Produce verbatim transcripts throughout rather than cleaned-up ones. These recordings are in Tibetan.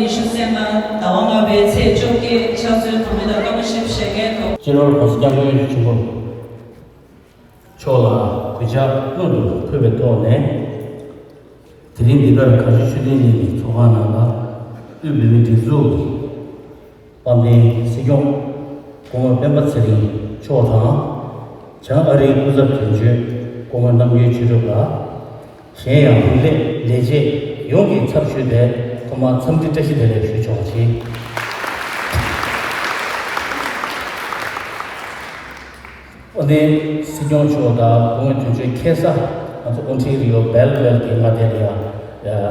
ཡེ་ཤུ་སེམས་ལ་ཟླ་བ་ལྔ་པའི་ཚེས་བཅོ་བརྒྱད་ཕྱག་འཚལ་བུད་མེད་དང་སྐྱབས་མགོན་ཆེན་པོ་ཞལ་རྒྱལ་ཐོབ། སྤྱི་ནོར་༸གོང་ས་༸སྐྱབས་མགོན་ཆེན་པོ་མཆོག་ལ་གུས་ཕྱག་སྔོན་དུ་ཕུལ་བའི་ཐོག་ནས། དེ་རིང་འདི་གར་གངས་ལྗོངས་ཆོས་ལྡན་གླིང་གི་ཚོགས་ཁང་ནང་ལ་དབུས་བོད་མིའི་སྒྲིག་འཛུགས་ཀྱི་དཔལ་ལྡན་སྲིད་སྐྱོང་སྐུ་ངོ་སྤེན་པ་ཚེ་རིང་མཆོག་དང་། བྱང་ཨ་རིའི་སྐུ་ཚབ་དོན་གཅོད་སྐུ་ངོ་རྣམ་རྒྱལ་ཆོས་གྲུབ་ལགས། གཞན་ཡང་རིག་ལས་ལས་བྱེད་ཡོངས་ཀྱི་ཚབ་ཞུས་ཏེ་ཐོག་མར་འཚམས་འདྲི་བཀྲ་ཤིས་བདེ་ལེགས་ཞུ་ཆོག་པ་བྱེད། དབུ་མཛད་སྲིད་སྐྱོང་མཆོག་དང་སྐུ་ངོ་དོན་གཅོད་ཁ་སང་ང་ཚོ་ཨོན་ཊེ་རི་ཡོ་སྦེལ་ཝེལ་གྱི་མངའ་སྡེ་ལ་ཡང་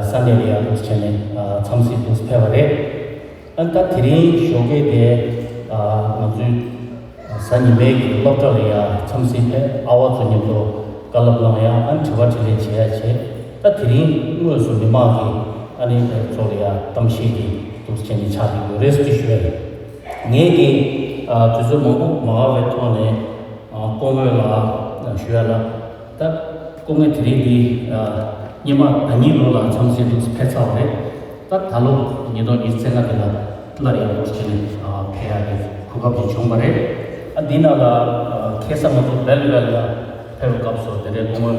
ས་གནས་ལ་ཡང་འདུག་བྱས་ནས་འཚམས་གཟིགས་འདུག་ཕེབས་པ་རེད། ཨ་ད་དེ་རིང་ཞོགས་ཀས་དེ་ང་ཚོའི་གཟའ་ཉི་མའི་གི་སློབ་གྲྭ་ལ་ཡང་འཚམས་གཟིགས་ཕེབས། ཨ་བ་ཚོ་མཉམ་དུ་བཀའ་སློབ་གནང་ཡ། ཨ་དྲི་བ་དྲིས་ལན་བྱེད་ཡ་བྱས། ད་དེ་རིང་དངོས་སུ་མི་མང་གི་ཨ་ནི་ཚོ་ལ་ཡང་གཏམ་བཤད་ཀྱི་འདུག་བྱས་ནས་ཆགས་ཀྱི་ཡོད་རེད་ཟེར་ཞུ་ཡ་རེད། ངས་ཀྱི་དུས་ཚོད་མང་པོ་མ་བར་བའི་ཐོག་ནས་སྐུ་ངོ་ལ་ཞུ་ཡ་ལ། ད་སྐུ་ངོ་དེ་རིང་འདི་སྔོན་མ་ཟླ་གཉིས་ལོ་ལ་འཚམས་གཟིགས་འདུག་ཕེབས་ཚར་བ་རེད། ད་ད་ལོ་ཉིས་སྟོང་ཉི་ཤུ་རྩ་ལྔ་འདི་ལ་སླར་ཡང་འདུག་བྱས་ནས་ཕེབས་ཡ་གི་གོ་སྐབས་ཅིག་བྱུང་བ་རེད། ཨ་འདི་ནང་ལ་ཁ་སང་ང་ཚོ་སྦེལ་ཝེལ་ལ་ཕེབས་པའི་སྐབས་སུ་དེ་འདྲའི་སྐུ་ངོ་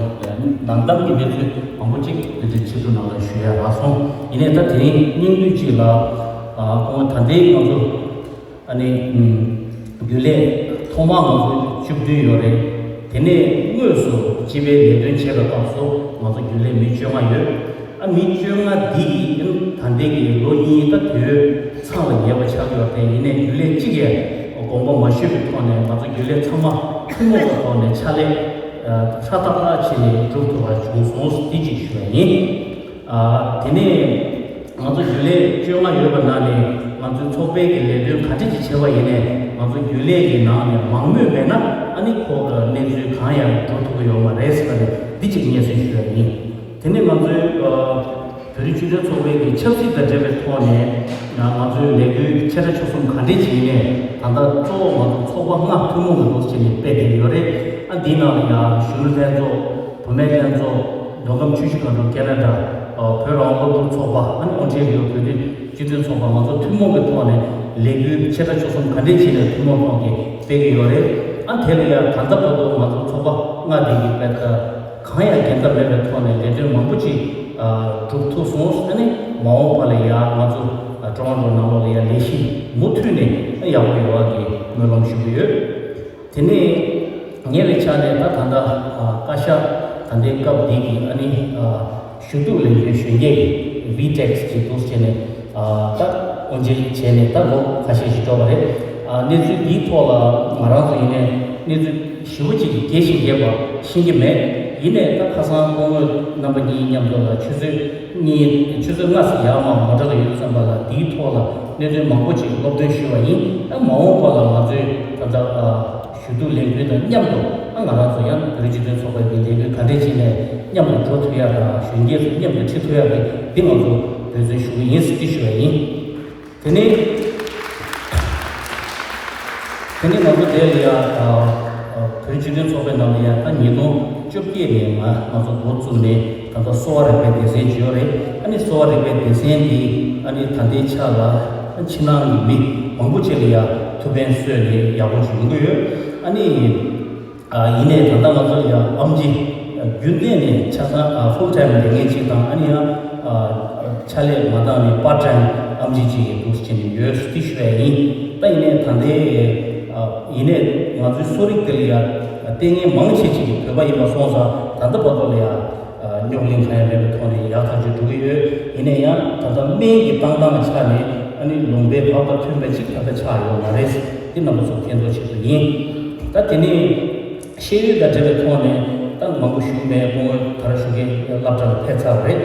ནང་གཏམ་གྱི་གནས་ཚུལ་མང་པོ་ཅིག་དེ་འདྲའི་ཆེད་དུ་ནང་ལ་ཞུ་ཡ་རག་སོང་། ཡིན་ནའི་ད་དེ་རིང་སྙིང་བསྡུས་ཅིག་ལ་སྐུ་ངོ་ད་ལྟའི་ང་ཚོ་ཨ་ནི་རྒྱུན་ལས་ཐོག་མར་ང་ཚོ་བཅུ་བདུན་ཡོད་རེད། དེ་ནས་དངོས་སུ་སྤྱི་པའི་ལས་དོན་བྱེད་པའི་སྐབས་སུ་ང་ཚོ་རྒྱུན་ལས་མི་བཅོ་ལྔ་ཡོད། ཨ་མི་བཅོ་ལྔ་འདི་ཡིན་ད་ལྟའི་གི་ལོ་གཉིས་ད་དུས་ཚང་ལ་ཉེ་བ་ཆགས་ཡོད་དེ། ཡིན་ནའི་རྒྱུན་ལས་གཅིག་ཡང་དགོངས་པ་མ་ཞུས་པའི་ཐོག་ནས་ང་ཚོ་རྒྱུན་ལས་ཚང་མ་ཐུན་མོང་གི་ཐོག་ནས་ཕྱག་ལས་ཧྲ་ཏག་ཏག་བྱས་ནས་སྒྲུབ་ཐུབ་པ་བྱུང་སོང་། འདི་གཅིག་ཞུ་བ་ཡིན། ཨ་དེ་ནས་ང་ཚོ་རྒྱུན་ལས་བཅོ་ལྔ་ཡོད་པ་ནང་ནས་ང་ཚོའི་ཚོགས་པའི་གི་ལས་དོན་ག་འདྲ་ཅིག་བྱས་པ་ཡིན་ནའི་ང་ཚོ་རྒྱུན་ལས་ཀྱི་ནང་ནས་མང་མོས་མེད་ན་ཨ་ནི་ཁོ་གནས་ཚུལ་གང་ཡང་འགྲོ་ཐུབ་ཀྱི་ཡོད་མ་རེད་ཟེར་བ་ནས་འདི་གཅིག་སྙན་སེང་ཞུ་ཡ་ཡིན། དེ་ནས་ང་ཚོའི་ཨ་བོད་རིགས་སྤྱི་མཐུན་ཚོགས་པའི་གི་ཆབ་སྲིད་དང་འབྲེལ་བའི་ཐོག་ནས་ང་ཚོའི་ལས་འགུལ་ཆེ་ཕྲ་ཆུང་གསུམ་ག་འདྲས་ཅིག་ཡིན་ནའི་ད་ལྟ་གཙོ་བོ་ང་ཚོ་ཚོགས་པ་ལྔ་ཐུན་མོང་གི་འདུག་བྱས་ནས་སྤེལ་བསྡད་ཀྱི་ཡོད་རེད། ཨ་འདིའི་ནང་ལ་ཡང་གཞོན་ནུ་ལྷན་ཚོགས། བུད་མེད་ལྷན་ཚོགས། མདོ་ཁམས་ཆུ་བཞི་སྒང་དྲུག་ཁེ་ན་ཌ། ཨ་བོད་རང་དབང་སློབ་ཕྲུག་ཚོགས་པ། ཨ་ནི་ཨོན་ཊེ་རི་ཡོ་བོད་དོན་སྤྱི་མཐུན་ཚོགས་པ། ང་ཚོ་ཐུན་མོང་གི་ཐོག་ནས་ལས་འགུལ་ཆེ་ཕྲ་ཆུང་གསུམ་ག་འདྲས་བྱས་ནས་ཐུན་མོང་ཐོག་གི་སྤེལ་གྱི་ཡོད་རེད། ཨ་དེ་ལ་ཡང་ད་ལྟ་བར་དུ་ང་ཚོ་ཚོགས་པ་ལྔ་འདི་གི་དཔེ་ད་གང་ཡང་འགལ་ཟླ་མེད་པའི་ཐོག་ནས་ལས་དོན་མང་པོ་ཅིག་ཨ་སྒྲུབ་ཐུབ་སོང་། ཨ་ནི་མ་འོངས་པ་ལ་ཡང་ང་ཚོ་ཨ་ཀྲོ་རོན་ཀྲོ་ནང་ལོགས་ལ་ཡང་ལས་གཞི་མུ་མཐུད་ནས་ཨ་ཡག་པོ་ཡོང་བ་གི་སྨོན་ལམ་ཞུ་གི་ཡོད། དེ་ནས་ཉེ་བའི་ཆ་ནས་ད་ད་ལྟ་ཨ་བཀའ་ཤག་ད་ལྟའི་སྐབས་འདི་གི་ཨ་ནི་ཨ་ཞུ་གཏུག་ལས་འགུལ་གཞོན་སྐྱེས་ཀྱི་ཝི་ཊེག་སི་ཅིག་འདུག་བྱས་ནས་ཨ་ད་དབུ་འབྱེད་བྱས་ནས་ད་ལོ་ཁ་ཤས་ཤིག་འགྲོ་བ་རེད། ཨ་གནས་ཚུལ་འདིའི་ཐོག་ལ་ང་རང་ཚོ་ཡིན་ནའི་གནས་ཚུལ་ཞེ་པོ་ཅིག་གི་རྒྱས་ཤིང་རྒྱས་པ་ཤེས་ཀྱི་མེད། ཡིན་ནའི་ད་ཁ་སང་སྐུ་ངོ་རྣམ་པ་གཉིས་མཉམ་དུ་ལ་ཆུ་ཚོད་གཉིས་ཆུ་ཚོད་ལྔ་ཙམ་ཡར་མར་མོ་ཊ་ལ་ཡོད་ཙམ་པ་ལ་འདིའི་ཐོག་ལ་གནད་དོན་མང་པོ་ཅིག་སློབ་སྟོན་ཞུས་པ་ཡིན། ཨ་མ་འོངས་པ་ལ་ང་ཚོས་ད་ལྟ་ཨ་ཞུ་གཏུག་ལས་འགུལ་དང་མཉམ་དུ་ཨ་ང་རང་ཚོ་ཡང་བོད་རིགས་སྤྱི་མཐུན་ཚོགས་པའི་གི་ལས་འགུལ་ག་འདྲས་བྱས་ནས་མཉམ་དུ་འགྲོ་ཐུབ་ཡག་དང་གཞོན་སྐྱེས་ཚོ་མཉམ་དུ་ཁྲིད་ཐུབ་ཡག་གི་འདི་ང་ཚོ་འབད་བརྩོན་ཞུ་གི་ཡིན་ཟེར་འདི་ཞུ་བ་ཡིན། དེ་ནས་དེ་ནས་ང་ཚོ་དེ་ལ་ཡ་ཨ་ཨ་བོད་སྤྱི་མཐུན་ཚོགས་པའི་ནང་ལ་ཡ་ད་ཉིས་སྟོང་བཅོ་བརྒྱད་ནས་ང་ང་ཚོ་འགོ་བཙུགས་ནས་ད་ལྟ་གསོ་བ་རིག་པའི་སྡེ་ཚན་ཅིག་ཡོད་རེད། ཨ་ནི་གསོ་བ་རིག་པའི་སྡེ་ཚན་འདི་ཨ་ནི་ད་ལྟའི་ཆ་ལ་ཕྱི་ནང་གི་མི་མང་པོ་ཅིག་ལ་ཡ་ཐུགས་ཕན་གསོས་ནས་ཡག་པོ་ཅིག་ཡོང་གི་ཡོད། ཨ་ནི། ཨ་ཡིན་ནའི་ད་ལྟ་ང་ཚོ་ཡང་ཨེམ་ཆི་རྒྱུན་གཏན་ནས་ཆ་ཚང་ཨ་ཕུལ་ཊའིམ་ལས་འགན་ཅིག་དང་ཨ་ནི་ཡང་ཨ་ཕྱག་ལས་མ་བཏང་ནས་པཱར་ཊའིམ་ཨེམ་ཆི་ཅིག་འདུག་ཅིག་ཡོད་ཟེར་ཞུ་ཡ་ཡིན། ད་ཡིན་ནའི་ད་ལྟའི་ཨ་ཡིན་ནའི་ང་ཚོའི་གསོ་རིག་དེ་ལ་ཡང་ལྟས་ངན་མང་ཆེ་ཅིག་བོད་པ་ཡིན་པ་སོང་ཙང་ད་ལྟ་བར་དུ་ལ་ཡང་རྙོག་གླེང་གང་ཡང་མེད་པའི་ཐོག་ནས་ཡག་ཐག་ཆོད་འགྲོ་གི་ཡོད། ཡིན་ནའི་ཡང་ད་ལྟ་སྨན་གྱི་བཏང་སྟངས་ཆ་ནས་ཨ་ནི་ལུང་པའི་བབ་དང་མཐུན་པ་ཅིག་ད་ལྟ་ཆགས་ཡོད་མ་རེད། འདི་རྣམ་པ་ཚོ་མཁྱེན་རྟོགས་ཆེད་དུ་ཡིན། ད་དེ་ནས། ཤེས་ཡོན་དང་འབྲེལ་བའི་ཐོག་ནས་ད་མང་པོ་ཞུ་མེད། སྐུ་ངོ་ད་ར་ཞུ་མཁན་སློབ་གྲྭ་ལ་ཕེབས་ཚར་བ་རེད།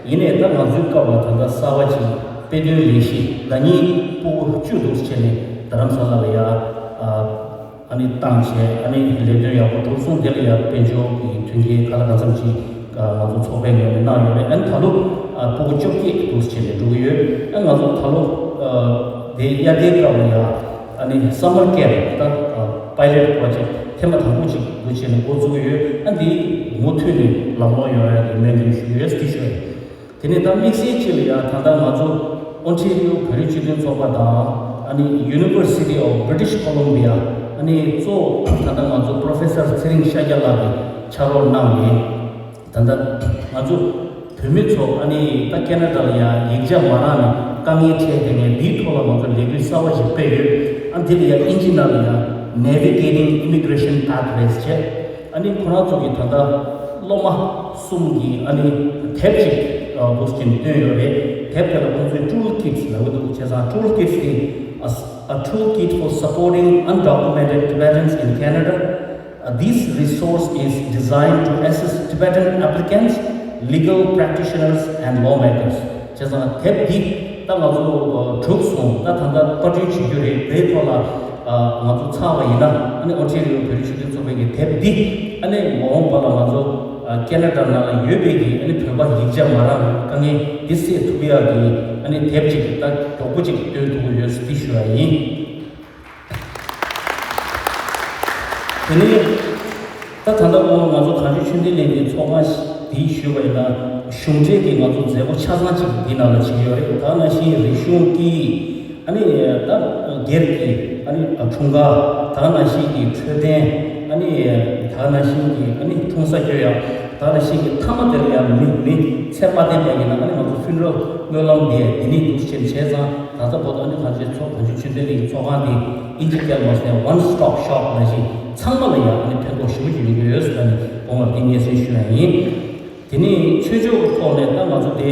ཡིན་ནའི་ད་ང་ཚོའི་སྐབས་ལ་ད་ལྟ་གསར་པ་ཅིག་དཔེ་སྟོན་ལས་གཞི་ཟླ་ཉིན་སྤུ་གུ་བཅུ་འདུག་བྱས་ནས་རྡ་རམ་ས་ལ་ལ་ཡ་ཨ་ནི་བཏང་བྱས་ཨ་ནི་ལས་དོན་ཡག་པོ་གྲུབ་སོང་། དེ་ལ་ཡ་དཔལ་འབྱོར་གྱི་མཐུན་རྐྱེན་ག་ལ་གང་འཚམ་ཅིག་ང་ཚོ་ཚོགས་པའི་ངོས་ནས་གནང་ཡོད་རེད། ཨ་ནི་ད་ལོ་སྤུ་གུ་བཅོ་བརྒྱད་འདུག་བྱས་ནས་འགྲོ་གི་ཡོད། ཨ་ང་ཚོ་ད་ལོ་དེ་དབྱར་ཁའི་སྐབས་ལ་ཡ། ཨ་ནི་སམ་མར་ཀེམ་ད་པའི་ལེཊ་པོ་རོ་ཇེཀ་ཐེངས་མ་དང་པོ་ཅིག་འདུག་བྱས་ནས་འགོ་བཙུགས་ཀྱི་ཡོད། ཨ་འདི་མུ་མཐུད་ནས་ལམ་ལྷོང་ཡོང་ཡ་གི་སྨོན་འདུན་ཞུ་གི་ཡོད་ཟེར་ཞུ་ཡ། དེ་ནས་ད་དམིགས་བསལ་ཅིག་ལ་ཡ་ད་ལྟ་ང་ཚོ་ ཨོན་ཊེ་རི་ཡོ་བོད་རིགས་སྤྱི་མཐུན་ཚོགས་པ་དང་ཨ་ནི་University of British Columbia ཨ་ནི་གཙོ་བོ་ད་ལྟ་ང་ཚོ་Professor ཚེ་རིང་ཤཱཀྱ་ལགས་ཀྱིས་ཕྱག་རོགས་གནང་ནས། ད་ལྟ་ང་ཚོ་བོད་མི་ཚོ་ཨ་ནི་ད་ཁེ་ན་ཌ་ལ་ཡང་ཡིག་ཆ་མ་རག་ནས་དཀའ་ངལ་འཕྲད་དེ་ནས་འདིའི་ཐོག་ལ་ང་ཚོ་ལས་འགུལ་གསར་བ་ཞིག་སྤེལ་ཡོད། ཨ་འདི་ལ་ཡང་ཨིན་ཇི་ནང་ལ་ཡང་Navigating Immigration Pathways བྱས། ཨ་ནི་ཁོ་རང་ཚོ་གི་ད་ལྟ་སློབ་མ་གསུམ་གྱི་ཨ་ནི་དེབ་ཅིག་འདུག་ཅིང་བཏོན་ཡོད་རེད། དེབ་དེ་ལ་ཁོང་ཚོས་Tool Kits ལབ་ཀྱི་འདུག་བྱས་ཙང་Tool Kits དེ། A, a toolkit for supporting undocumented Tibetans in Canada. Uh, this resource is designed to assist Tibetan applicants, legal practitioners, and lawmakers. བྱས་ཙང་དེབ་འདི་ད་ང་ཚོ་གྲུབ་སོང་། ད་ད་ལྟ་པར་སྐྲུན་བྱེད་རྒྱུ་རེད། དེའི་ཐོག་ལ་ང་ཚོ་ཚར་བ་ཡིན་ན་ཨ་ནི་ཨོན་ཊེ་རི་ཡོ་བོད་རིགས་སྤྱི་མཐུན་ཚོགས་པའི་གི་དེབ་འདི་ཨ་ནི་མ་འོངས་པ་ལ་ང་ཚོ་ཁེ་ན་ཌ་ནང་ལ་ཡོད་པའི་གི་ཨ་ནི་བོད་པ་ཡིག་ཆ་མ་རག་དཀའ་ངལ་འདི་སེལ་ཐུབ་ཡག་གི་ཨ་ནི་དེབ་ཅིག་ད་མགྱོགས་པོ་ཅིག་སྟོན་ཐུབ་ཀྱི་ཡོད་ཟེར་འདི་ཞུ་བ་ཡིན། དེ་ནས་ད་ད་ལྟ་འོང་ང་ཚོ་གངས་ལྗོངས་ཆོས་ལྡན་གླིང་གི་ཚོགས་ཁང་འདི་ཞུས་པ་ཡིན་ན་གཞུང་འབྲེལ་གྱི་ང་ཚོ་མཛད་སྒོ་ཆ་ཚང་ཅིག་འདི་ནང་ལ་བྱེད་ཀྱི་ཡོད་རེད། ད་ནང་བཞིན་རིག་གཞུང་སྐད་ཡིག་ཨ་ནི་ད་སྒེར་གྱི་ཨ་ནི་འཁྲུངས་སྐར། ད་ནང་བཞིན་གྱི་འཕྲོད་བསྟེན། ཨ་ནི་ད་ནང་བཞིན་གྱི་ཨ་ནི་འཁྲུངས་ས་སྐྱོ་ཡག་ད་ནང་བཞིན་གྱི་མཐའ་མ་དེ་ལ་ཡང་མི་མི་ཚེ་མ་བརྟན་པ་ཡིན་ན་ཨ་ནི་ང་ཚོ་ཕུན་རོལ་སྨོན་ལམ་འདི་འདི་ནི་འདུག་ཅེས་བྱས་ཙང་ད་ལྟ་བར་དུ་ཨ་ནི་གངས་ལྗོངས་ཚོགས་གངས་ལྗོངས་ཆོས་ལྡན་གླིང་གི་ཚོགས་ཁང་འདི་ཨིན་ཇི་སྐད་ལ་མ་ཟད་One Stop Shop ནང་བཞིན་ཚང་མ་ལ་ཡང་ཨ་ནི་ཕན་ཐོགས་ཞེ་པོ་ཅིག་ཡོང་གི་ཡོད་ཟེར་ནས་དགོངས་པ་འདི་སྙན་སེང་ཞུ་ཡ་ཡིན། དེ་ནས་ཆོས་ཕྱོགས་ཀྱི་ཐོག་ནས་ད་ང་ཚོ་དེ་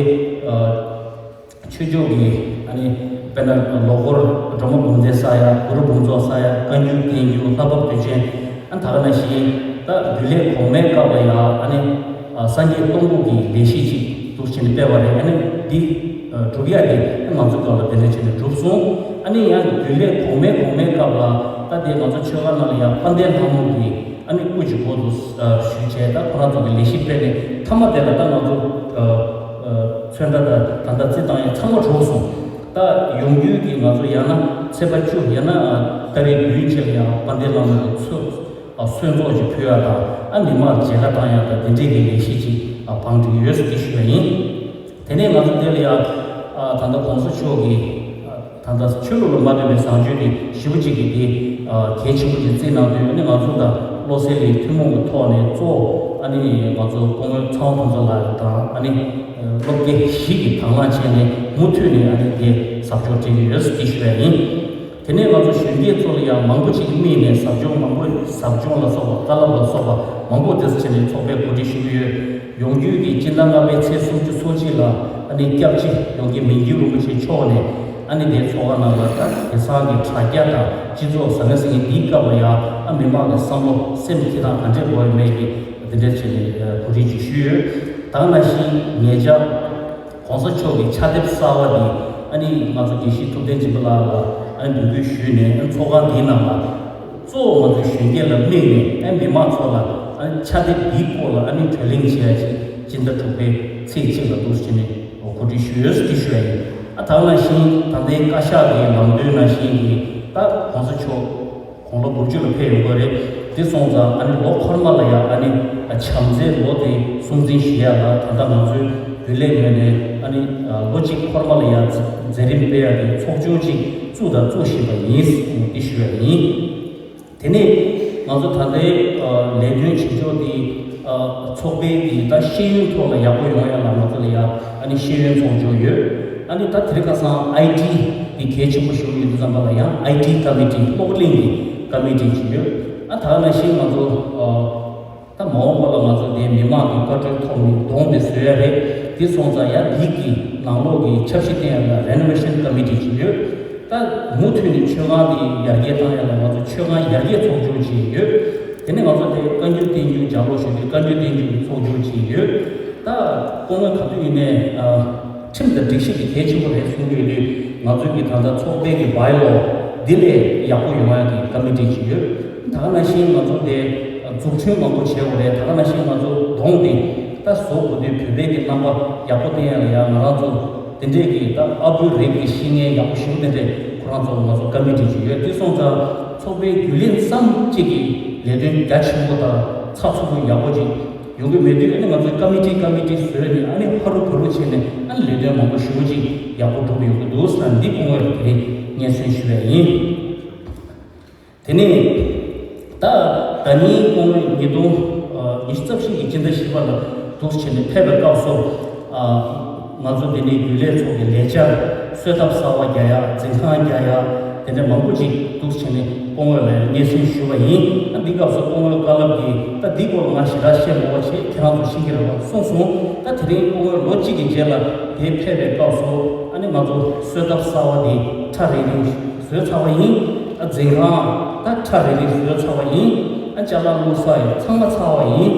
ཆོས་ཕྱོགས་ཀྱི་ཨ་ནི་དཔེར་ན་ལོ་འཁོར་སྒྲོལ་མ་འབུམ་སྡེ་ས་ཡ་གུ་རུ་འབུམ་ཚོགས་ས་ཡ་བཀའ་འགྱུར་བསྟན་འགྱུར་ལྷ་བབས་དུས་ཆེན། ཨ་ད་ག་ནང་བཞིན་ད་དགེ་ལས་གོང་མའི་སྐབས་ལ་ཡང་ཨ་ནི་སངས་རྒྱས་སྟོང་སྐུ་གི་ལས་གཞི་ཅིག་འདུག་ཅེས་ནས་སྤེལ་བ་རེད། ཨ་ནི་འདི་སྒྲུབ་ཡ་དེ་ང་ཚོའི་སྐབས་ལ་དེ་འདྲ་བྱས་ནས་གྲུབ་སོང་། ཨ་ནི་ཡང་དགེ་ལས་གོང་མའི་གོང་མའི་སྐབས་ལ་ད་དེ་ང་ཚོ་ཆོས་ཁང་ནང་ལ་ཡང་དཔལ་ལྡན་ལྷ་མོ་གི་ཨ་ནི་སྐུ་མཇུག་སྒོ་དུ་ཞུས་བྱས་ད་ཁོ་རང་ཚོ་གི་ལས་གཞི་སྤེལ་ནས་མཐའ་མ་དེ་ལ་ད་ང་ཚོ་ཚོན་ཁྲ་དང་ད་ལྟ་རྩི་སྟངས་ཡང་ཚང་མ་གྲུབ་སོང་། ད་ཡོང་རྒྱུའི་གི་ང་ཚོ་ཡང་ན་ཚེས་པ་བཅུ་ཡང་ན་ཏ་རིག་བདུན་ཆེད་ལ་ཡང་དཔལ་ལྡན་ལྷ་མོ་གི་ཚོགས་གསོལ་ཚོགས་ཅིག་ཕུལ་ཡ་དང་ཨ་མི་མང་མཇལ་ཁ་བཏང་ཡ་དང་དེ་འདྲའི་གི་ལས་གཞི་ཅིག་བང་སྒྲིག་ཡོད་ཟེར་དེ་ཞུ་བ་ཡིན། དེ་ནས་ང་ཚོ་དེ་ལ་ཡང་ད་ལྟ་གོང་ས་མཆོག་གིས་ད་ལྟ་ཆོས་ལུགས་ལ་མ་ལྟོས་པའི་བཟང་སྤྱོད་དེ་ཞེ་པོ་ཅིག་གི་དེ་གལ་ཆེན་པོ་ཅིག་བརྩིས་གནང་དུས་ཨ་ནི་ང་ཚོ་དང་བློ་གསལ་གྱི་ཐུན་མོང་གི་ཐོག་ནས་གཙོ་བོ་ཨ་ནི་ང་ཚོ་སྐུ་ངོ་ཚེ་དབང་ཕུན་ཚོགས་ལགས་དང་ཨ་ནི་སློབ་དགེ་བཞི་གིས་དང་བླངས་བྱས་ནས་མུ་མཐུད་ནས་ཨ་ནི་དེ་ཟབ་སྦྱོང་སྤྲད་ཀྱི་ཡོད་ཟེར་དེ་ཞུ་བ་ཡིན། དེ་ནས་ང་ཚོ་གཞོན་སྐྱེས་ཚོ་ལ་ཡང་མང་པོ་ཅིག་དམིགས་ནས་ཟབ་སྦྱོང་མང་པོ་ཟབ་སྦྱོང་ལ་སོགས་པ་བཀའ་སློབ་ལ་སོགས་པ་མང་པོ་དེ་ཚོ་བྱས་ནས་ཚོགས་པས་གོ་སྒྲིག་ཞུ་གི་ཡོད། ཡོང་རྒྱུའི་གི་སྤྱི་ཟླ་ལྔ་པའི་ཚེས་སུམ་ཅུ་སོ་གཅིག་ལ་ཨ་ནི་སྐྱབས་རྗེ་ཡོངས་དགེ་མན་ཇུ་རིན་པོ་ཆེ་མཆོག་ནས་ཨ་ནི་དེ་ཚོགས་ཁང་ནང་ལ་ད་དེང་སང་གི་དྲ་རྒྱ་དང་སྤྱི་ཚོགས་ཟང་ངེ་ཟིང་ངེ་འདིའི་སྐབས་ལ་ཡང་ཨ་མི་མང་གི་བསམ་བློ་སེམས་ཁྱེད་རང་ག་འདྲས་འགྲོ་ཡོད་མེད་ཀྱི་དེ་འདྲས་བྱས་ནས་གོ་སྒྲིག་ཅིག་ཞུས་ཡོད། ད་ག་ནང་བཞིན་ཉེ་ཆར་གོང་ས་མཆོག་གི་ཕྱག་དེབ་གསར་བ་འདི་ཨ་ནི་ང་ཚོ་དགེ་བཤེས་ཐུབ་བསྟན་སྦྱིན་པ་ལགས་ལ་ཨ་ནི་འབོད་སྐུལ་ཞུས་ནས་ཨ་ནི་ཚོགས་ཁང་འདིའི་ནང་ལ་གཙོ་བོ་ང་ཚོའི་གཞོན་སྐྱེས་ལ་དམིགས་ནས་ཨ་ནི་མི་མང་ཚོ་ལ་ཨ་ནི་ཕྱག་དེབ་འདིའི་སྐོར་ལ་ཨ་ནི་བགྲོ་གླེང་བྱེད་ཡ་ཅིག་སྤྱི་ཟླ་དྲུག་པའི་ཚེས་གཅིག་ལ་འདུག་སེ་བྱས་ནས་གོ་སྒྲིག་ཞུས་ཡོད་ཟེར་འདི་ཞུ་ཡ་ཡིན། ཨ་ད་ག་ནང་བཞིན་ད་ལྟའི་བཀའ་ཤག་གི་ལམ་སྟོན་ནང་བཞིན་གྱི་ད་གོང་ས་མཆོག་དགུང་ལོ་དགུ་བཅུ་ལ་ཕེབས་ཡོང་གི་རེད། དེ་སོང་ཙང་ཨ་ནི་ལོ་འཁོར་མ་ལ་ཡང་ཨ་ནི་བྱམས་བརྩེའི་ལོ་དེ་སྲུང་བརྩི་ཞུ་ཡ་ལ་ད་ལྟ་ང་ཚོའི་རྒྱུན་ལས་ངོས་ནས་ཨ་ནི་ལོ་གཅིག་འཁོར་མ་ལ་ཡང་མཛད་རིམ་སྤེལ་ཡ་དེ་ཚོགས་ཆུང་གཅིག་བཙུགས་དང་བཙུགས་བཞིན་པ་ཡིན་ཟེར་དེ་ཞུ་ཡ་ཡིན། དེ་ནས་ང་ཚོ་ད་ལྟའི་ལས་དོན་བྱེད་ཕྱོགས་དེ་ཚོགས་པའི་གི་ད་ཤེས་ཡོན་ཐོག་ལ་ཡག་པོ་ཡོང་ཡ་ལ་ང་ཚོ་ལ་ཡང་ཨ་ནི་ཤེས་ཡོན་ཚོགས་ཆུང་ཡོད། ཨ་ནི་ད་དེ་རིང་ཁ་སང་ཨའི་ཊི་དེ་གལ་ཆེན་པོ་ཞིག་ཡོད་དུས་ཙམ་པ་ལ་ཡང་ཨའི་ཊི་ཀ་མི་ཊི་གློག་ཀླད་ཀྱི་ཀ་མི་ཊི་ཅིག་ཡོད། ཨ་ད་ག་ནང་བཞིན་ང་ཚོ་ད་མ་འོངས་པ་ལ་ང་ཚོ་དེ་མི་མང་གི་བཀའ་འཁྲོལ་ཐོག་ནས་གདོང་དེ་བཟོ་ཡ་རེད། དེ་སོང་ཙང་ཡང་འདི་གི་ནང་ལོགས་ཀྱི་ཆབ་སྲིད་བསྟན་ཡ་ལ་རེ་ནོ་ཝེ་ཤན་ཀ་མི་ཊི་ཅིག་ཡོད། ད་མུ་མཐུད་ནས་མཆོད་ཁང་དེ་ཡར་རྒྱས་བཏང་ཡ་ལ་ང་ཚོ་མཆོད་ཁང་ཡར་རྒྱས་ཚོགས་ཆུང་ཅིག་ཡོད། དེ་ནས་ང་ཚོ་དེ་བཀའ་འགྱུར་བསྟན་འགྱུར་ལྗགས་ཀློག་ཞུ་དུས་བཀའ་འགྱུར་བསྟན་འགྱུར་གྱི་ཚོགས་ཆུང་ཅིག་ཡོད། ད་སྐུ་ངོ་ག་དུས་ཡིན་ནའི་ཁྲིམས་དང་སྒྲིག་གཞི་དེ་གལ་ཆེན་པོ་རེད་གསུང་གི་ཡོད་དུས་ང་ཚོའི་གི་ད་ལྟ་ཚོགས་པའི་གི་བྷའི་ལོ་འདི་ལས་ཡག་པོ་ཡོང་ཡ་གི་ཀ་མི་ཊི་ཅིག་ཡོད། ད་ག་ནང་བཞིན་ང་ཚོ་དེ་འཛུགས་སྐྲུན་མང་པོ་བྱེད་དགོས་རེད། ད་ག་ནང་བཞིན་ང་ཚོ་གདོང་དེ་ད་བཟོ་དགོས་དུས་བོད་པའི་གི་རྣམ་པ་ཡག་པོ་བསྟན་ཡ་ལ་ཡ་ང་རང་ཚོ་དེ་འདྲས་ཀྱི་ད་ཨ་བུའི་རིགས་ཀྱི་བཤེས་གཉེན་ཡག་པོ་ཞིག་དེ་འདྲས་ཁོ་རང་ཚོ་ང་ཚོ་ཀ་མི་ཊི་ཅིག་ཡོད། དེ་སོང་ཙང་ཚོགས་པའི་རྒྱུན་ལས་ཙམ་གཅིག་གི་ལས་དོན་རྒྱ་ཆེན་པོ་དང་ཚགས་ཚུད་པོ་ཡག་པོ་ཅིག་ ཡོང་གི་མེད་དུས། ཨ་ནི་ང་ཚོས་ཀ་མི་ཊི་ཀ་མི་ཊི་བཟོས་ནས། ཨ་ནི་ཧ་རུ་བ་རུ་བྱས་ནས། ཨ་ནི་ལས་དོན་མང་པོ་ཞེ་པོ་ཅིག་ཡག་པོ་འགྲུབ་ཡོང་གི་འདུག་ཟེར་ན། འདི་སྐུ་ངོ་ལ་དེ་རིང་སྙན་སེང་ཞུ་ཡ་ཡིན། དེ་ནས་ད་ཟླ་ཉིན་སྐུ་ངོ་ཉིས་སྟོང་ཉི་ཤུ་རྩ་བཞི་གི་སྤྱི་ཟླ་བཞི་པ་ལ་འདུག་བྱས་ནས་ཕེབས་པའི་སྐབས་སུ། ཨ། ང་ཚོ་འདི་ནས་རྒྱུན་ལས་ཚོགས་ཀྱི་ལས་འཆར། གསོལ་ཐབ་གསར་པ་རྒྱག་ཡ། འཛིན་ཁང་རྒྱག་ཡ། དེ་འདྲ་མང་པོ་ཅིག་འདུག་བྱས་ནས་སྐུ་ངོ་ལ་སྙན་སེང་ཞུ་བ་ཡིན། ཨ། འདི་སྐབས་སུ་སྐུ་ངོའི་བཀའ་སློབ་ཀྱིས། ད་འདི་སྐོར་ལ་ང་ཞེ་དྲག་བཤད་མ་དགོས་པ་བྱས། ཁྱེད་རང་ཚོ་ཤེས་ཀྱི་རེད་པ། གསུངས་སོང་། ད་དེ་རིང་སྐུ་ངོ་ལོ་གཅིག་གི་རྗེས་ལ་དེ་ཕེབས་པའི་སྐབས་སུ། ཨ་ནི་ང་ཚོ་གསོལ་ཐབ་གསར་པ་དེ་ཁྲ་རིང་རིང་བཟོས་ཚར་བ་ཡིན། ཨ། འཛིན་ཁང་ད་ཁྲ་རིང་རིང་བཟོས་ཚར་བ་ཡིན། ཨ། ཅ་ལག་བླུགས་ས་ཡང་ཚང་མ་ཚར་བ་ཡིན།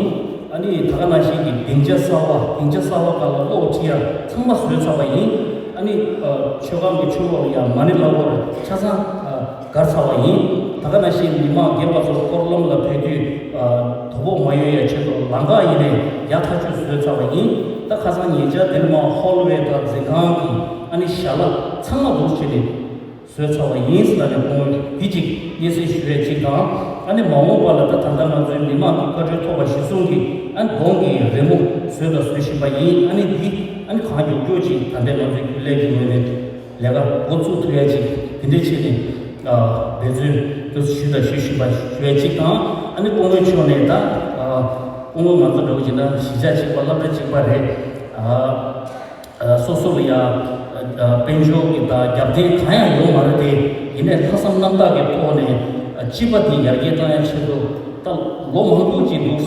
ཨ་ནི་ད་ག་ནང་བཞིན་གྱི་སྡིངས་ཆ་གསར་པ། སྡིངས་ཆ་གསར་པ་སྒང་ལ་གློག་འཁྲི་ཡ་ཚང་མ་བཟོས་ཚར་བ་ཡིན། ཨ་ནི། ཨ། མཆོད་ཁང་གི་ཕྱི་ལོགས་ལ་ཡང་མ་ཎི་བླ་འཁོར་ཆ་ཚང་། ཨ། བསྒར་ཚར་བ་ཡིན། ད་ག་ནང་བཞིན་མི་མང་རྒན་པ་ཚོ་སྐོར་ལམ་ལ་ཕེབས་དུས། ཨ། དོ་ཕོག་མ་ཡོང་ཡ་ཆེད་དུ་ལམ་ཁ་ཡིན་ནའི་ཡག་ཐག་ཆོད་བཟོས་ཚར་བ་ཡིན། ད་ཁ་སང་ཉེ་ཆར་དེ་ནས་མར་ཧོལ་ཝེ་དང་འཛིན་ཁང་གི། ཨ་ནི་ཞལ་ལག་ཚང་མ་འདུག་བྱས་ནས་བཟོས་ཚར་བ་ཡིན་ཟེར་ནས། སྐུ་ངོ་འདི་གཅིག་སྙན་སེང་ཞུ་ཡ་གཅིག་དང་། ཨ་ནི་མ་འོངས་པ་ལ་ད་ད་ལྟ་ང་ཚོའི་མི་མང་གི་བཀའ་འཁྲོལ་ཐོབ་པ་གཞིར་བཟུང་གིས། ཨ། གདོང་གི་རི་མོ་བཟོས་དང་བཟོ་བཞིན་པ་ཡིན། ཨ་ནི་འདི། ཨ་ནི་གང་མགྱོགས་མགྱོགས་ཅིག་ད་ལྟའི་ང་ཚོའི་རྒྱུན་ལས་ཀྱི་ངོས་ནས་ལས་ཀ་འགོ་བཙུགས་ཐུབ་ཡ་ཅིག་དེ་འདྲའི་ཆེད་ནས། ཨ། འབད་བརྩོན་དུ་ཞུས་དང་ཞུ་བཞིན་པ་ཞུ་ཡ་གཅིག་དང་། ཨ་ནི་སྐུ་ངོའི་ཕྱོགས་ནས་ད། ཨ། སྐུ་ངོ་ང་ཚོ་འདྲ་བོ་བྱས་ན་གཞིས་ཆགས་གཅིག་པ། སློབ་གྲྭ་གཅིག་པ་རེད། ཨ། ཨ། སོ་སོ་ལ་ཡ། ཨ། དཔལ་འབྱོར་གྱི་ད་རྒྱབ་རྟེན་གང་ཡང་ཡོད་མ་རེད་དེ། ཡིན་ནའི་ལྷག་བསམ་རྣམ་དག་གི་ཐོག་ནས། ཨ། སྤྱི་པ་འདི་ཡར་རྒྱས་བཏང་ཡ་ཆེད་དུ་ད་ལོ་མང་པོ་ཅིག་འདུག་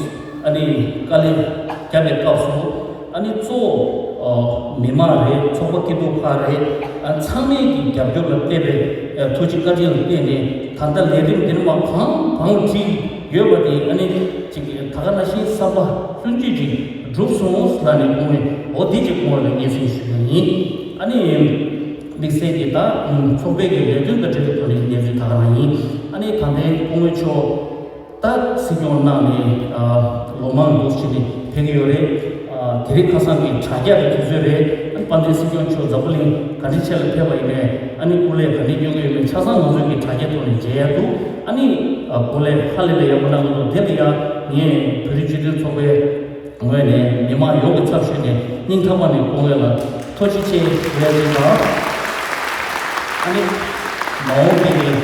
ཨ་ནི་དཀའ་ལས་བརྒྱབ་པའི་སྐབས་སུ། ཨ་ནི་གཙོ་བོ། ཨ། མི་མང་རེད། ཚོགས་པ་སྐྱིད་སྡུག་ཁག་རེད། ཨ། ཚང་མས་ཀྱི་རྒྱབ་སྐྱོར་ལ་བརྟེན་པའི། ཨ། ཐུགས་རྗེ་བཀའ་དྲིན་ལ་བརྟེན་ནས། ད་ལྟ་ལས་རིམ་འདིར་མ་གང་བང་བསྒྲིགས་ཡོད་པ་དེ། ཨ་ནི་ཅིག་ད་ག་ནང་བཞིན་བསམ་པ་ལྷུན་གྱིས་ཅིག་གྲུབ་སོང་ལབ་ནས། སྐུ་ངོ་འོ་འདི་ཅིག་སྐུ་ངོ་ལ་སྙན་སེང་ཞུ་ཡ་ཡིན། ཨ་ནི་དམིགས་བསལ་གྱི་ད་ཚོགས་པའི་གི་ལས་དོན་དང་འབྲེལ་བའི་ཐོག་ནས་གནས་ཚུལ་ད་ག་རང་ཡིན། ཨ་ནི་ད་ལྟའི་སྐུ་ངོ་མཆོག་ད་སྲིད་སྐྱོང་གནང་ནས། ཨ། ལོ་མང་འདུག་བྱས་ནས་ཕེབས་ཀྱི་ཡོད་རེད། ཨ། དེ་རིང་ཁ་སང་གི་དྲ་རྒྱ་གི་དུས་ཚོད་རེད། དཔལ་ལྡན་སྲིད་སྐྱོང་མཆོག་འཛམ་བུ་གླིང་ག་འདྲ་ཆེ་ལ་ཕེབས་པ་ཡིན་ནའི། ཨ་ནི་སྐུ་ལས་ག་འདྲ་སྐྱོན་གྱི་ཡོད་མེད་ཆ་ཚང་ང་ཚོས་ཀྱི་དྲ་རྒྱའི་ཐོག་ནས་མཇལ་ཡ་འདུག་ཨ་ནི། ཨ། སྐུ་ལས་ཧ་ལས་པའི་ཡག་པོ་གནང་གི་འདུག་དེ་ལ་ཡང་ངས་བོད་རིགས་སྤྱི་མཐུན་ཚོགས་པའི་ངོས་ནས། མི་མང་ཡོངས་ཀྱི་ཚབ་ཞུས་ནས་སྙིང་ཐག་པ་ནས་སྐུ་ངོ་ལ་ཐུགས་རྗེ་ཆེ་ཞུ་ཡ་ཡིན་ལ། ཨ་ནི་མ་འོངས་པའི་དུས་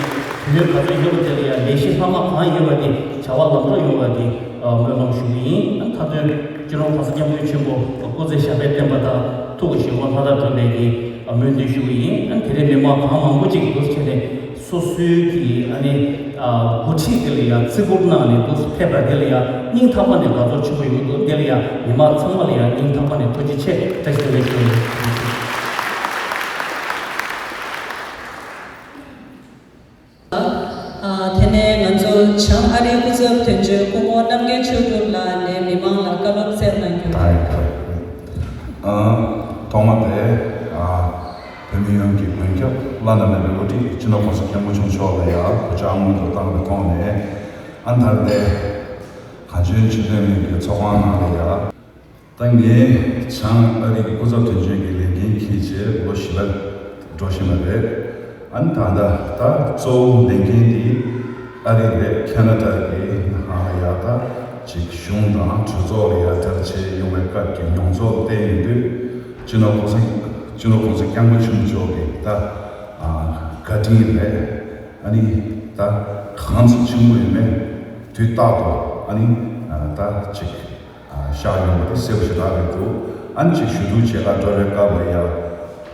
ཡུན་ག་ཚོད་ཡོད་པ་དེ་ལ་ཡང་ལས་གཞི་ལྷག་མ་གང་ཡོད་པ་དེ་བྱ་བ་ལམ་འགྲོ་ཡོང་བ་དེ། ཨ། སྨོན་ལམ་ཞུ་གི་ཡིན། ཨ། མཐའ་དོན་སྤྱི་ནོར་༸གོང་ས་༸སྐྱབས་མགོན་ཆེན་པོ་སྐུ་ཚེ་ཞབས་པད་བརྟན་པ་དང་། ཐུགས་ཀྱི་བཞེད་དགོངས་མཐའ་དག་འགྲུབ་པའི་གི། ཨ། སྨོན་འདུན་ཞུ་གི་ཡིན། ཨ། དེ་རིང་མི་མང་གང་མང་པོ་ཅིག་འདུག་བྱས་ནས་སོ་སོའི་གི། ཨ་ནི། ཨ། འགོ་ཁྲིད་དེ་ལ་ཡང་བརྩི་བཀུར་གནང་ནས་འདུག་ཕེབས་པ་དེ་ལ་ཡང་སྙིང་ཐག་པ་ནས་དགའ་ཚོར་ཆེན་པོ་ཡོང་གི་འདུག་དེ་ལ་ཡང་མི་མང་ཚང་མ་ལ་ཡང་སྙིང་ཐག་པ་ནས་ཐུགས་རྗེ་ཆེ། བཀྲ་ཤིས་བདེ་ལེགས་ཞུ་ཡིན། ཨ། དེ་ནས་ང་ཚོ་བྱང་ཨ་རིའི་སྐུ་ཚབ་དོན་གཅོད་སྐུ་ངོ་རྣམ་རྒྱལ་ཆོས་གྲུབ་ལགས་ནས་མི་མང་ལ་བཀའ་སློབ་སྩལ་གནང་རྒྱུ། ཨ། ཐོག་མ་དེ། ཨ། བོད་མི་ཡོངས་ཀྱི་མགོན་སྐྱབས་བླ་ན་མེད་པའི་དབུ་ཁྲིད་སྤྱི་ནོར་༸གོང་ས་༸སྐྱབས་མགོན་ཆེན་པོ་མཆོག་ལ་ཡང་གུས་ཕྱག་སྔོན་དུ་བཏང་བའི་ཐོག་ནས། ཨ། ད་ལྟའི་གངས་ལྗོངས་ཆོས་ལྡན་གླིང་གི་ཚོགས་ཁང་ནང་ལ་ཡང་། ད་ངས་བྱང་ཨ་རི་གི་སྐུ་ཚབ་དོན་གཅོད་ཀྱི་ལས་འགན་འཁྱེར་བྱས་ལོ་བཞི་པ་འགྲོ་བཞིན་པ་རེད། ཨ་ནི་ད་ལྟ་ད་གཙོ་བོ་ལས་འགན་དེ་ཨ་རི་རེད། ཁེ་ན་ཌ་གི་ནང་ལ་ཡ་ད་ཅིག་གཞུང་དང་གྲོས་ཚོགས་ལ་ཡ་གྲ་སྒྲིག་ཡོང་བའི་སྐབས་ཀྱི་མྱོང་ཚོར་བསྟན་ཡོང་དུས། སྤྱི་ནོར་༸གོང་ས་སྤྱི་ནོར་༸གོང་ས་༸སྐྱབས་མགོན་ཆེན་པོ་མཆོག་གི་ད་བཀའ་དྲིན་རེད། ཨ་ནི་ད་གང་ཙམ་ཆེན་པོ་ཡོད་མེད་དུས་རྟག་ཏུ། ཨ་ནི་ད་ཅིག་ཤར་ཡོང་བ་དེ་གསལ་པོ་ཞེ་དྲག་རེད་འདུག་ཨ་ནི་ཅིག་ཞུ་གཏུག་བྱེད་གར་འགྲོ་བའི་སྐབས་ལ་ཡ།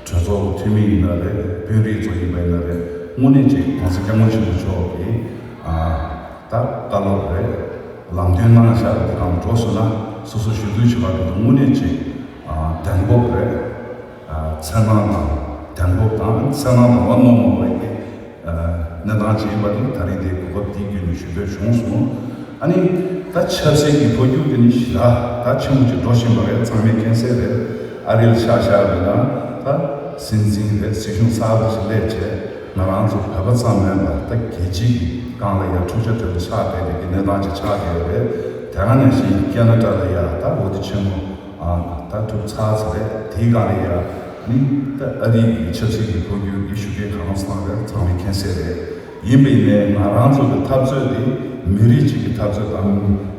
གྲོས་ཚོགས་འཐུས་མི་ཡིན་ན་རེད། དཔོན་རིགས་ཚོ་ཡིན་པ་ཡིན་ན་རེད། དངོས་གནས་ཅིག་༸གོང་ས་༸སྐྱབས་མགོན་ཆེན་པོ་མཆོག་གིས། ཨ། ད་བཀའ་སློབ་རེད། ལམ་སྟོན་གནང་བཞག་པ་དེ་གང་འགྲོ་སོང་ན། སོ་སོ་ཞུ་གཏུག་བྱེད་པ་དེ་དངོས་གནས་ཅིག་ཨ། གདེང་སྤོབས་རེད། ཨ། འཚེར་སྣང་དང་། གདེང་སྤོབས་དང་འཚེར་སྣང་དང་བ་རྣོ་མང་བའི་གི། ཨ། གནས་སྟངས་ཅིག་ཡིན་པ་དེ་ད་རེས་དེ་གོ་སྐབས་འདི་བརྒྱུད་ནས་ཞུ་འདོད་བྱུང་སོང་། ཨ་ནི་ད་ཆབ་སྲིད་ཀྱི་འཕོ་འགྱུར་དེ་ནི་ཞེ་དྲག་ད་ཆེན་པོ་ཅིག་འགྲོ་བཞིན་པ་རེད། ཚང་མས་མཁྱེན་གསལ་རེད། ཨ་རིར་ཆ་བཞག་པ་ཡིན་ན་ད་སྲིད་འཛིན་རེད། སྲིད་གཞུང་གསར་པ་ཞིག་སླེབས་བྱས། ང་རང་ཚོ་བོད་པ་ཙམ་མིན་པར་ད་རྒྱལ་སྤྱིའི་སྒང་ལ་ཡང་འཁྲུག་ཆ་དོད་པོ་ཆགས་བསྡད་པའི་གི་གནས་སྟངས་ཅིག་ཆགས་བསྡད་ཡོད་རེད། དེ་ག་ནང་བཞིན་ཁེ་ན་ཌ་ལ་ཡང་ད་འོས་བསྡུ་ཆེན་མོ། ཨ། ད་གྲུབ་ཚར་ཚར་རེད། དེའི་སྒང་ལ་ཡ་ནི་ད་ཨ་རིའི་གི་ཆབ་སྲིད་ཀྱི་འཕོ་འགྱུར་གྱི་ཤུགས་རྐྱེན་གང་ཙམ་རེད། ཚང་མས་མཁྱེན་གསལ་རེད། ཡིན་པ་ཡིན་ནའི་ང་རང་ཚོ་གི་འཐབ་རྩོད་དེ་མི་རིགས་གཅིག་གི་འཐབ་རྩོད་དང་།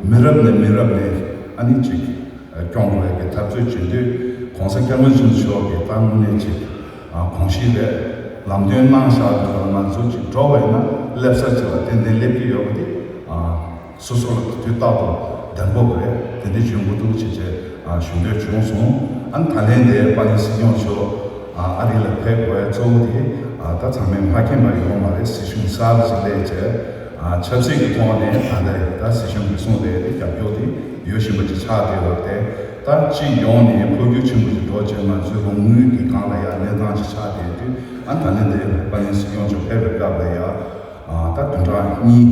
མི་རབས་ནས་མི་རབས་ནས་ ཨ་ནི་ཅིག་སྐྱོང་དགོས་ཀྱི་འཐབ་རྩོད་བྱེད་དུས་གོང་ས་སྐྱབས་མགོན་ཆེན་པོ་མཆོག་གིས་ད་དངོས་གནས་ཅིག་དགོངས་གཞི་རེད། ལམ་སྟོན་གནང་བཞག་དུས་ལ་ང་ཚོ་ཅིག་འགྲོ་བས་ན་སླེབས་ས་ཅིག་ལ་ཏན་ཏན་སླེབས་ཀྱི་ཡོད་པ་དེ་སོ་སོ་ལ་དུས་རྟག་ཏུ་བདེན་པོ་རེད། དེ་འདྲ་བྱུང་དགོས་འདུག་ཅེས་བྱས་ཞུ་འདོད་བྱུང་སོང་། ཨ་ནི་ད་ལན་དེ་དཔལ་ལྡན་སྲིད་སྐྱོང་མཆོག་ཨ་རི་ལ་ཕེབས་དགོས་གཙོ་བོ་དེ་ད་ཚང་མས་མ་མཁྱེན་པ་ཡོད་མ་རེད། སྲིད་གཞུང་གསར་པ་ཞིག་སླེབས་བྱས་ཆབ་སྲིད་ཀྱི་ཐོག་ནས་ད་ལྟ་ད་སྲིད་གཞུང་གི་གསུང་དེ་རྒྱབ་སྐྱོར་དེ་ཡོད་བཞིན་པ་ཅིག་ཆགས་བསྡད་ཡོད་དེ། ད་སྤྱི་ཡོངས་ནས་འཕོ་འགྱུར་ཆེན་པོ་ཞིག་འགྲོ་བྱས་ང་ཚོའི་རོགས་དངུལ་གྱི་སྒང་ལ་ཡང་གནས་སྟངས་ཅིག་ཆགས་བསྡད་དུས། ཨ་ད་ནི་འདི་དཔལ་ལྡན་སྲིད་སྐྱོང་མཆོག་ཕེབས་པའི་སྐབས་ལ་ཡང་ད་བདུན་ཕྲག་གཉིས་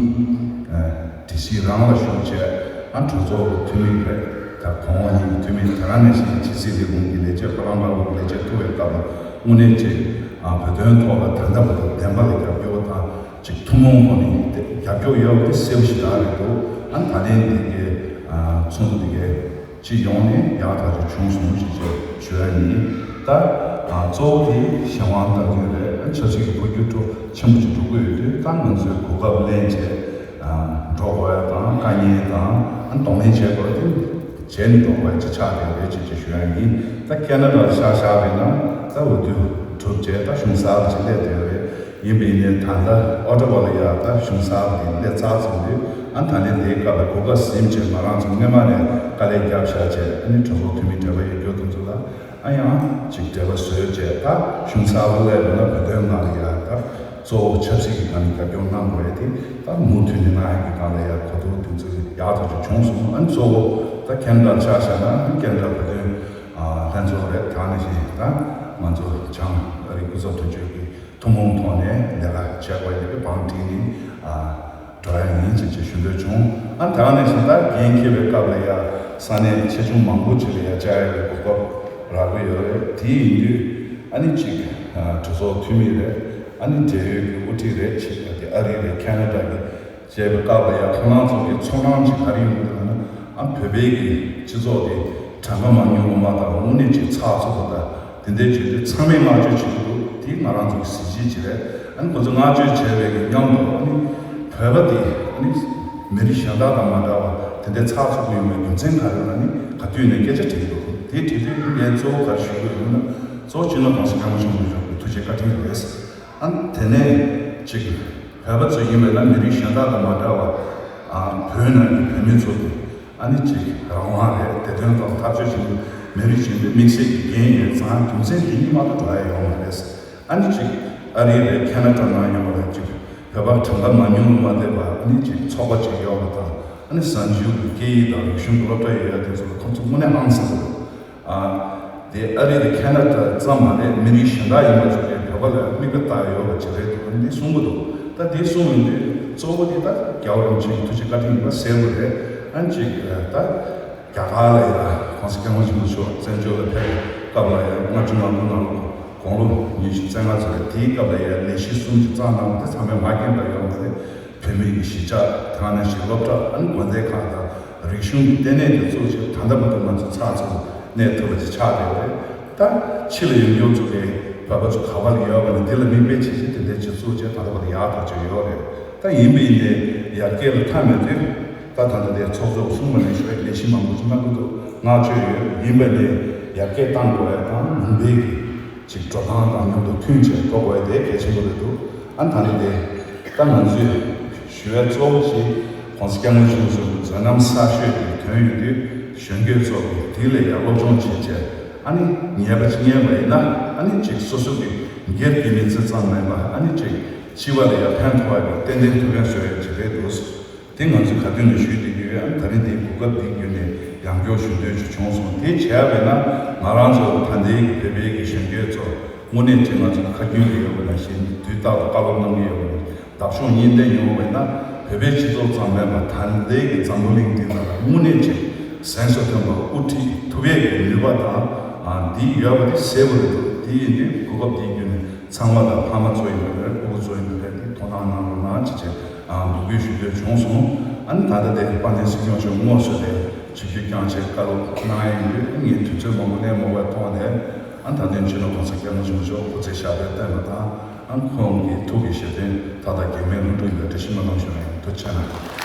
སྒྲིག་གཞི་རང་ལ་ཞུགས་བྱས། ཨ་གྲོས་ཚོགས་ཀྱི་འཐུས་མི་རེད། ད་གོང་འོག་གཉིས་ཀྱི་འཐུས་མི་དེ་རང་ནས་ཕྱི་སྲིད་ལས་ཁུངས་ཀྱི་ལས་བྱེད་ཕོ་བྲང་དམར་པོ་གི་ལས་བྱེད་ཐུག་པའི་སྐབས་ལ་དངོས་གནས་ཅིག་བོད་དོན་ཐོག་ལ་ད་ལྟ་བར་དུ་བདེན་པ་ལ་རྒྱབ་སྐྱོར་དང་ཅིག་ཐུན་མོང་ཐོག་ནས་རྒྱབ་སྐྱོར་ཡོད་པ་དེ་གསལ་པོ་ཞིག་ཆགས་རེད་འདུག་ཨ་ད་ལན་འདི་གའི་ཚོགས་འདུ་འདི་གའི་སྤྱི་ཡོངས་ནས་ཡག་ཐག་ཆོད་བྱུང་སོང་ཞེས་བརྗོད་ཞུ་ཡ་ཡིན། ད་གཙོ་བོ་དེ་གཞན་དབང་སྟབས་བསྟུན་རེད། ཆབ་སྲིད་ཀྱི་འཕོ་འགྱུར་ཆེན་པོ་ཅིག་འགྲོ་གི་ཡོད་དུས་ད་ང་ཚོས་གོ་སྐབས་ལེན་བྱས་འགྲོ་དགོས་ཡ་དང་དཀའ་ངལ་དང་གདོང་ལེན་བྱེད་དགོས་དེ་བྱས་ནས་འགྲོ་དགོས་ཡ་ཅིག་ཆགས་བསྡད་རེད་ཅེས་ཅིག་ཞུ་ཡ་ཡིན། ད་ཁེ་ན་ཌར་ཆ་བཞག་པ་ཡིན་ན་ད་འོས་བསྡུ་གྲུབ་བྱས་ད་གཞུང་གསར་པ་ཅིག་སླེབས་བསྡད་ཡོད་རེད། ཡིན་པ་ཡིན་ནའི་ད་ལྟ་ཨོ་ཊ་ཝ་ལ་ཡ་ད་གཞུང་གསར་པ་དེ་སླེབས་ཚར་ཚར་དུས་ཨ་ད་ནི་དེའི་སྐབས་ལ་གོ་སྐབས་ཟིན་བྱས་ང་རང་ཚོ་སྔོན་མ་ནས་དཀའ་ལས་བརྒྱབ་བཞག་བྱས་ཨ་ནི་གྲོས་ཚོགས་འཐུས་མི་བགྲེས་པ་ཡོད་རྒྱུ་དེ་ཚོ་ལ་ཨ་ཡང་ཅིག་འབྲེལ་བ་བཟོས་བྱས་ད་གཞུང་གསར་པ་སླེབས་ཡོང་ན་བོད་དོན་ནང་ལ་ཡ་ད་གཙོ་བོ་ཆབ་སྲིད་ཀྱི་སྒང་ནས་རྒྱབ་སྐྱོར་གནང་དགོས་ཡ་དེ་ད་མུ་མཐུད་ནས་གནང་ཡ་གི་སྒང་ལ་ཡ་གོ་བསྡུར་དེ་ཚོ་ཡག་ཐག་ཆོད་བྱུང་སོང་། ཨ་ནི་གཙོ་བོ་ད་ཁེ་ན་ཌར་ཆ་བཞག་ན་ཨ་ནི་ཁེ་ན་ཌར་བོད་དོན་ལྷན་ཚོགས་རེད། ད་ནང་བཞིན་ད་ང་ཚོ་བྱང་ཨ་རིའི་སྐུ་ཚབ་དོན་གཅོད་ཀྱི་ཐུན་མོང་ཐོག་ནས་ལས་ཀ་བྱེད་དགོས་ཡོད་པའི་བང་བསྒྲིགས་ནས་ཨ་འགྲོ་ཡ་ཡིན་ཅེས་ཅིག་ཞུ་འདོད་བྱུང་། ཨ་ད་ག་ནང་བཞིན་ད་འགན་འཁྱེར་བའི་སྐབས་ལ་ཡ་ས་གནས་ཆེ་ཆུང་མང་པོ་ཅིག་ལ་ཡ་བཅར་ཡ་གི་གོ་སྐབས་རག་གི་ཡོད་རེད། དེ་ཡིན་དུས་ཨ་ནི་ཅིག་ཨ་གྲོས་ཚོགས་འཐུས་མི་རེད། ཨ་ནི་འབྲེལ་ཡོད་ཀྱི་དབུ་ཁྲིད་རེད། ཅིག་དེ་ཨ་རི་རེད། ཁེ་ན་ཌ་གི་བྱས་པའི་སྐབས་ལ་ཡང་ཁོ་རང་ཚོ་གི་ཚོར་སྣང་ཅིག་ག་རེ་ཡོང་གི་འདུག་ལབ་ན། ཨ་བོད་པའི་གི་སྤྱི་ཚོགས་དེ་གྲངས་ཀ་མང་ཉུང་ངོ་མ་དང་དངོས་གནས་ཅིག་ཚགས་ཚུད་པ་དང་དེ་འདྲའི་བྱེད་དུས་ཚང་མས་བསྔགས་བརྗོད་བྱེད་ཀྱི་འདུག་དེ་ང་རང་ཚོ་གི་གཟི་བརྗིད་ཅིག་རེད། ཨ་ནི་ཁོ་ཚོ་བསྔགས་བརྗོད་བྱས་པའི་གི་མཉམ་དུ་ཨ་ནི་བོད་པ་དེ་ཨ་ནི་མི་རིགས་གཞན་དག་དང་མ་འདྲ་བ་དེ་འདྲའི་ཚགས་ཚུད་པོ་ཡོང་བའི་རྒྱུ་མཚན་ག་རེ་ལབ་ན་ནི་ག་དུས་ནས་སྐད་ཆ་དྲིས་ཀྱི་འདུག་དེ་དྲིས་དུས་ངས་གཙོ་བོ་ག་རེ་ཞུ་དགོས་ཡོད་ན། གཙོ་བོ་སྤྱི་ནོར་༸གོང་ས་༸སྐྱབས་མགོན་ཆེན་པོ་མཆོག་གི་ཐུགས་རྗེ་བཀའ་དྲིན་རེད། ཨ་དེ་ནས་ཅིག་བོད་པ་ཚོ་ཡིན་པས་ན་མི་རིགས་གཞན་དག་དང་མ་འདྲ་བར་ཨ་བོད་ནང་གི་བོད་མི་ཚོ་དེ་ཨ་ནི་ཅིག་རང་དབང་རེད། བདེ་དོན་ཐོག་འཐབ་རྩོད་བྱེད་མཁན་མི་རིགས་གཞན་པའི་དམིགས་བསལ་གྱི་འགན་ཡོད་ཙང་རྒྱུ་མཚན་དེ་གཉིས་མ་གཏོགས་འགྲོ་ཡ་ཡོད་མ་རེད། ཨ་ནི་ཅིག་ཨ་རི་རེད། ཁེ་ན་ཌ་ནང་ཡོད་པ་རེད། ཅིག་བོད་པ་གྲངས་ཀ་མང་ཉུང་ལ་མ་བལྟས་པར་ཨ་ནི་ཅིག་ཚོགས་པ་ཅིག་ཡོད་པ་དང་ཨ་ནི་གཟའ་མཇུག་གི་སྐད་ཡིག་དང་རིག་གཞུང་གི་སློབ་གྲྭ་ཡོད་ཡ་དེ་ཚོ་ལ་ཁོང་ཚོ་དངོས་གནས་ཧང་སང་གི་འདུག་ཨ་དེ་ཨ་རི་དང་ཁེ་ན་ཌ་ཙམ་མ་རེད། མི་རིགས་གཞན་དག་ཡིན་པ་ཚོ་གིས་བོད་པ་ལ་མིག་དཔེ་ལྟ་ཡོད་པ་ཅིག་རེད་འདུག་འདི་གསུང་གི་འདུག་ད་འདི་གསུང་ཡོང་དུས་གཙོ་བོ་དེ་ད་རྒྱལ་བ་རིན་པོ་ཆེའི་ཐུགས་རྗེ་བཀའ་དྲིན་ཡིན་པ་གསལ་པོ་རེད། ཨ་ཅིག་ད་རྒྱ་གར་ལ་ཡ་༸གོང་ས་༸སྐྱབས་མགོན་ཆེན་པོ་མཆོག་བཙན་བྱོལ་ལ་ཕེབས་པའི་སྐབས་ལ་ཡ་ལྔ་བཅུ་ང་དགུ་ནང་ལོགས་དགུང་ལོ་ཉི་ཤུ་རྩ་ལྔ་ཙམ་རེད། དེའི་སྐབས་ལ་ཡ་ལས་གཞི་གསུམ་ཅིག་བརྩམས་གནང་བ་དེ་ཚང་མས་མ་མཁྱེན་པ་ཡོད་མ་རེད། བོད་མི་གི་གཞིས་ཆགས་དེ་ནང་བཞིན་སློབ་གྲྭ་ཨ་ནི་དགོན་སྡེ་ཁག་དང་རིག་གཞུང་གི་ལྟེ་གནས་དེ་བཙུགས་བྱས་ད་ལྟ་བར་དུ་ང་ཚོ་ཚགས་ཚུད་གནས་ཐུབ་པ་ཅིག་ཆགས་བསྡད་ཡོད་རེད། ད་ཕྱི་ལ་ཡོང་མཁན་ཚོ་གིས་བོད་པ་ཚོ་ག་པར་ཡོད་པ་ནི་འདི་ལ་མིག་དཔེ་བྱེད་ཆེད་དེ་འདྲའི་ཅིག་བཙུགས་བྱས་ད་ལྟ་བར་དུ་ཡག་ཐག་ཆོད་ཡོད་རེད། ད་ཡིན་པ་ཡིན་ནའི་ཡར་རྒྱས་ལ་མཐའ་མེད་དུས་ད་ད་ལྟ་དེ་ཚོགས་གཙོས་གསུངས་པ་ནང་བཞིན་ལས་གཞི་མང་པོ་ཅིག་གནང་གི་འདུག་བསྔགས་བརྗོད་ཡོད། ཡིན་པ་ནི་ཡར་རྒྱས་གཏང་དགོས་ཡ་དང་ལུང་པའི་གི་ཅིག་འགྲོ་སྟངས་དང་མཉམ་དུ་མཐུན་བྱས་འགྲོ་དགོས་ཡ་དེ་གལ་ཆེན་པོ་རེད་འདུག་ཨ་ད་ནི་དེ་ད་ང་ཚོས་ཞུ་ཡ་གཙོ་བོ་ཞིག་༸གོང་ས་༸སྐྱབས་མགོན་ཆེན་པོ་མཆོག་མཛད་རྣམ་གསར་ཤོས་ཀྱི་དོན་ཡོད་དུས་གཞོན་སྐྱེས་ཚོ་གིས་དེ་ལ་ཡ་སློབ་སྦྱོང་བྱེད་བྱས་ཨ་ནི་ཉན་པ་ཅིག་ཉན་པ་ཡིན་ན་ཨ་ནི་ཅིག་སོ་སོ་གི་སྒེར་གྱི་མི་ཚེ་ཙམ་མིན་པ་ཨ་ནི་ཅིག་སྤྱི་པ་ལ་ཡ་ཕན་ཐོགས་ཡ་གི་ཏན་ཏན་ཐུགས་ཕན་གསོས་ཡ་ཅིག་རེད་འདུག་དེ་ང་ཚོས་ག་དུས་ནས་ཞུས་བསྡད་ཀྱི་ཡོད། ཨ་ནི་ད་རིང་དེའི་གོ་སྐབས་འདི་བརྒྱུད་ནས་ཡང་བསྐྱར་ཞུ་འདོད་ཅིག་བྱུང་སོང་། དེ་བྱས་པས་ན་ང་རང་ཚོ་ད་ལྟའི་གི་བོད་པའི་གི་གཞོན་སྐྱེས་ཚོ་དངོས་གནས་ཅིག་ང་ཚོ་ཁ་རྒྱུན་དུ་ཡོད་པ་ནང་བཞིན་དུས་རྟག་ཏུ་བཀའ་སློབ་གནང་གི་ཡོད་པ་ནི་བདག་སྐྱོང་གཉིས་ལྡན་ཡོང་བས་ན་བོད་པའི་སྤྱི་ཚོགས་ཙམ་མིན་པར་ད་ལྟའི་གི་འཛམ་བུ་གླིང་འདི་ནང་ལ་དངོས་གནས་ཅིག་གཟེངས་སུ་ཐོན་པ་དབུ་ཁྲིད་ཐུབ་ཡས་ཀྱི་ནུས་པ་དང་འདི་ཡོད་པ་དེ་གསལ་པོ་རེད་འདུག་དེ་ཡིན་དུས་གོ་སྐབས་འདི་བརྒྱུད་ནས་ཚང་མ་དང་ཕ་མ་ཚོ་ཡིན་པ་རེད། ཕྲུ་གུ་ཚོ་ཡིན་པ་རེད། དེ་དོ་སྣང་གནང་རོགས་གནང་ཅེས་བྱས་འབོད་སྐུལ་ཞུ་འདོད་བྱུང་སོང་། ཨ་ནི་ད་ལྟ་དེ་དཔལ་ལྡན་སྲིད་སྐྱོང་མཆོག་དངོས་སུ་དེ་ཆིབས་བསྒྱུར་བསྐྱངས་བྱས་བཀའ་སློབ་གནང་ཡས་ཡིན་དུས་ངས་དུས་ཚོད་མང་པོ་ལེན་མ་དགོས་པའི་ཐོག་ནས་ཨ་ནི་ད་ལྟའི་སྤྱི་ནོར་༸གོང་ས་༸སྐྱབས་མགོན་ཆེན་པོ་མཆོག་སྐུ་ཚེ་ཞབས་པད་བརྟན་པ་དང་ཨ་ནི་ཁོང་གི་ཐུགས་ཀྱི་བཞེད་དོན་མཐའ་དག་གེགས་མེད་ལྷུན་གྲུབ་ཡོང་བའི་བཀྲ་ཤིས་སྨོན་ལམ་ཞུ་བ་ཡིན། ཐུགས་རྗེ་གནང་།